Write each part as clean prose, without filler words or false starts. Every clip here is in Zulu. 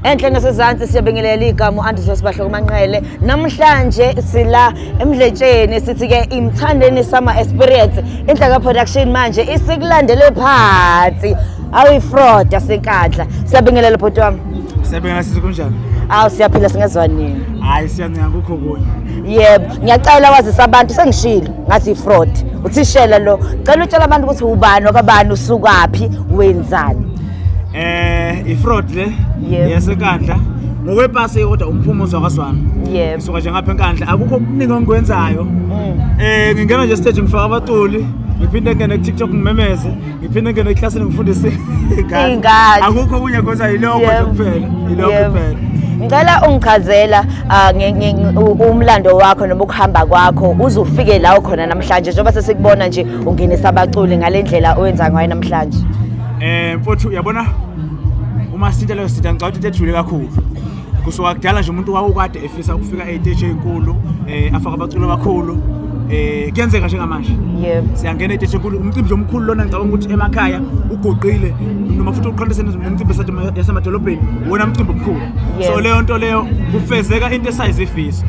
Enhle nasezansi, siyabingelela. Igama u-Andrews Bahloko Manqele. Namhlanje sila emdletsheni, sithi-ke iMthandeni Summer Experience. Inhlaka Production manje isikulandele phansi. Awu-ifraud yaseNkandla. Siyabingelela, bhuti wami. Siyabingelela sisi, kunjani? Awu, siyaphila, singezwa nini? Hayi, siyancenga, kukho kunye. Yebo, ngiyacela wazisa abantu. Sengishilo ngathi i-fraud. Uthishela lo. Cela utshela abantu ukuthi ubani wakabani, usukaphi, wenzani. I-fraud le yaseNkandla. Ngokwepasi kodwa umphumuzo wakwaZwane. Ngisuka nje ngapha eNkandla, akukho okuningi engikwenzayo. Ngingena nje stage, ngifaka abaculi, ngiphinde ngene ku TikTok ngimemeze, ngiphinde ngene eklasini ngifundise ingane. Ingane. Akukho okunye kwenza, yilokho nje kuphela, yilokho kuphela. Ngicela ungichazela umlando wakho noma ukuhamba kwakho uze ufike la ukhona namhlanje, njengoba sesikubona nje ungenisa abaculi ngale ndlela owenza ngayo namhlanje. Mfowethu, uyabona uma sithinta leyo sithinta, ngicabanga ukuthi into ejule kakhulu. Kusuka kudala nje umuntu wawukade efisa ukufika ey'teshi ey'nkulu, afake abaculi abakhulu. Kuyenzeka njengamanje. Siyangena ey'teshi enkulu, umcimbi nje omkhulu lona, ngicabanga ukuthi emakhaya ugoqile noma futhi uqhathanise nemicimbi yasemadolobheni, wona mcimbi omkhulu. So leyo nto leyo kufezeka into esayizifiso.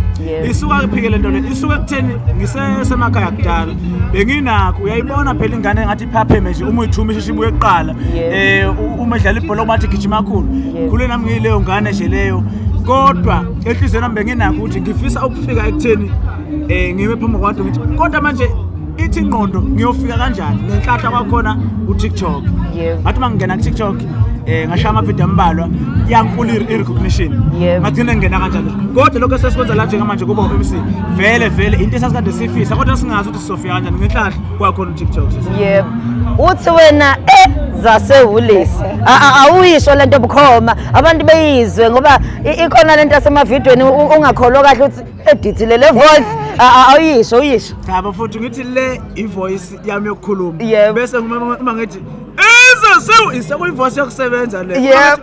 Isuka kuphike le nto le, isuka ekutheni ngisesemakhaya kudala benginakho, uyayibona phela ingane engathi iphapheme nje, uma uyithuma isheshe ibuye kuqala. Uma edlala ibhola umathi gijima kakhulu. Khule nami ngiyileyo ngane nje leyo, kodwa enhliziyweni yami benginakho ukuthi ngifisa ukufika ekutheni ngime phambi kwabantu ngithi, kodwa manje ithi ingqondo ngiyofika kanjani? Ngenhlahla kwakhona uTikTok. Ngathi uma ngingena ku-TikTok, ngashaya amavidiyo ambalwa, yankulu i-recognition. Ngagcina ngingena kanjalo, kodwa lokho esesikwenza la njengamanje kuba u-MC vele vele into esasikade sifisa, kodwa singazi ukuthi sizofika kanjani. Ngenhlahla kwakhona uTikTok. Yebo. Uthi wena zasehulisi. Awuyisho lento bukhoma abantu beyizwe, ngoba ikhona lento yasemavidweni ungakholwa kahle ukuthi edithile le voice. Awuyisho, uyisho. Cha bafowethu, ngithi le i-voice yami yokukhuluma. Bese uma ngithi isekuyi-voice yokusebenza le.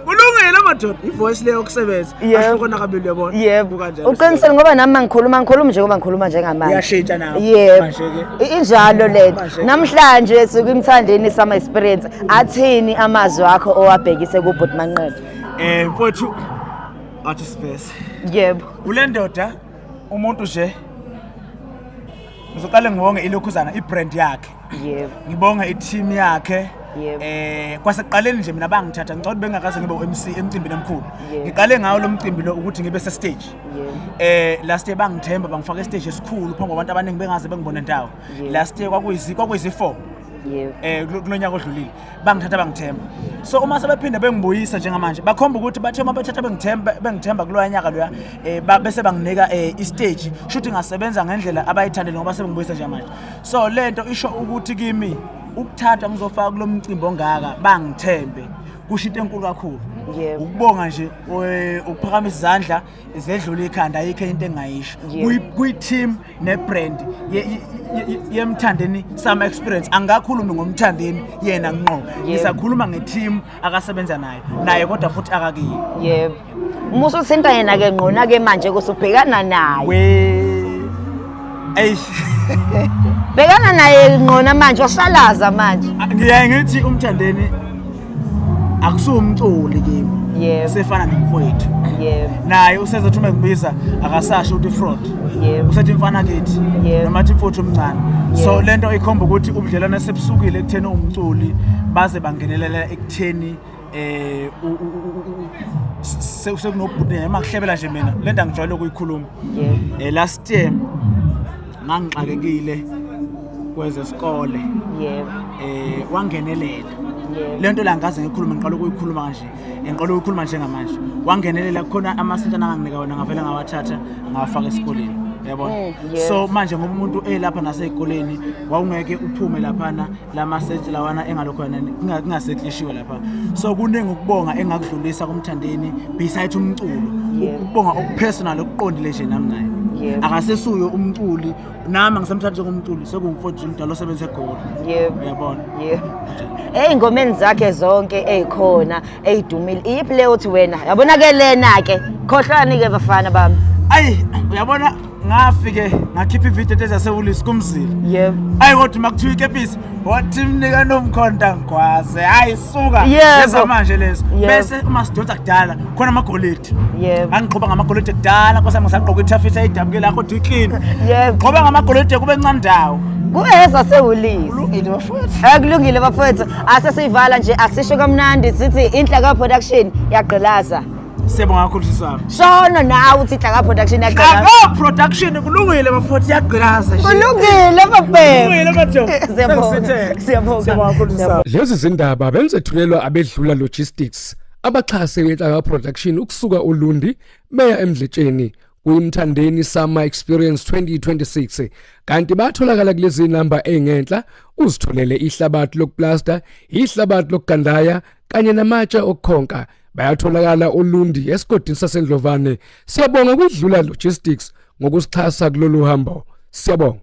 Kulungile madoda, i-voice le yokusebenza. Ahlukana kabili, uyabona. Yebo. Kukanjalo. Uqinisele, ngoba nami mangikhuluma, ngikhuluma njengoba ngikhuluma njengamanje. Uyashintsha nawe. Yebo. Manje-ke. Injalo lento. Manje-ke. Namhlanje sikuMthandeni Summer Experience. Athini amazwi akho owabhekise kubhuti Manqele? Mfowethu, athi sivese. Kule ndoda umuntu nje ngizoqale ngibonge ilokhuzana, i-brand yakhe. Ngibonge i-team yakhe. Kwasekuqaleni nje mina bangithatha, ngicela ukuthi bengakaze ngibe u-MC emcimbini omkhulu. Ngiqale ngawo lo mcimbi lo ukuthi ngibe se-stage. Last year bangithemba, bangifaka e-stage esikhulu phambi kwabantu abaningi bengaze bengibone ndawo. Last year kwakuyizi 4. Kulonyaka odlulile bangithatha, bangithemba. So uma sebephinda bengibuyisa njengamanje, bakhomba ukuthi bathe uma bethatha bengithemba kuloya nyaka loya, bese banginika i-stage, shuthi ngasebenza ngendlela abayithandile ngoba sebengibuyisa njengamanje. So lento isho ukuthi kimi ukuthathwa ngizofaka kulo mcimbi ongaka, bangithembe, kusho into enkulu kakhulu. Ukubonga nje, ukuphakamisa izandla zedlula ikhanda, ayikho into engingayisho. Kuyi-team ne-brand yeMthandeni Summer Experience. Angakhulumi ngoMthandeni yena ngqo, ngisakhuluma nge-team akasebenza nayo naye, kodwa futhi akakiyo. Yebo. Uma usuthinta yena ke ngqona ke manje kusubhekana naye. We, eish. Bhekana naye ngqona manje, washalaza manje. Ngiyaye ngithi uMthandeni akusiwumculi kimi, sefana nomfowethu. Naye usezothi uma ngibiza akasasho ukuthi fraud, usethi mfana kithi noma athi mfowethu omncane. So lento ikhomba ukuthi ubudlelwane sebusukile ekutheni umculi, baze bangenelela ekutheni sekunobhuti noma kuhlebela nje. Mina lento angijwayele ukuyikhuluma. Last year ngangixakekile kwezesikole. Wangenelela. Lento la ngaze ngikhulume, ngiqala ukuyikhuluma kanje, ngiqala ukuyikhuluma njengamanje. Wangenelela, kukhona amasentshana anganginika wona, ngavele ngawathatha ngawafaka esikoleni, yabona. So manje ngoba umuntu elapha nasey'koleni, wawungeke uphume laphana lamasenti lawana engalokho yena kungaseklishiwe lapha. So kuningi ukubonga engakudlulisa kuMthandeni besides umculo. Ukubonga okupersonal, okuqondile nje nami naye. Akasesuye umculi, nami angisamthathi njengomculi, sekuwumfowethu nje umdala osebenza eGoli. Uyabona. Yebo. Ey'ngomeni zakhe zonke ey'khona ey'dumile, iyiphi leyo uthi wena yabona ke lena ke, khohlwani ke bafana bami? Ayi, uyabona, Ngafike ngakhipha ividiyo into ezasewulisi kumzila. Yebo. Ayi kodwa uma kuthiwa ikepisi wathi mnika nomkhonta ngigwaze. Hayi suka. Yebo. Lezamanje lezo. Yebo. Bese uma sidonsa kudala khona amagolide. Yebo. Angigqoba ngamagolide kudala nkosi yami ngisagqoka ithafisa idabukile lakho diclean. Yebo. Gqoba ngamagolide kube ncane ndawo. Kuezasewulisi. Kulungile bafowethu. Kulungile bafowethu, asesiyivala nje asisho kamnandi sithi Inhlaka Production yagqilaza. Siyabonga kakhulu sisi wami. Shono nawe uthi Inhlaka Production yagqilaza. Aka production kulungile bafowethu yagqilaza nje. Kulungile bafethu. Kulungile bafowethu. Siyabonga. Sengisithele. Siyabonga. Siyabonga kakhulu sisi wami. Lezi zindaba benzethulelwa abedlula Logistics abaxhase Inhlaka Production ukusuka uLundi beya eMdletsheni kwiMthandeni Summer Experience 2026 kanti batholakala kulezi namba engenhla uzitholele ihlabathi lokuplasta ihlabathi lokugandaya kanye namatshe okukhonka bayatholakala oLundi esigodini saseNdlovane. Siyabonga kwidlula Logistics ngokusixhasa kulolu hambo. Siyabonga.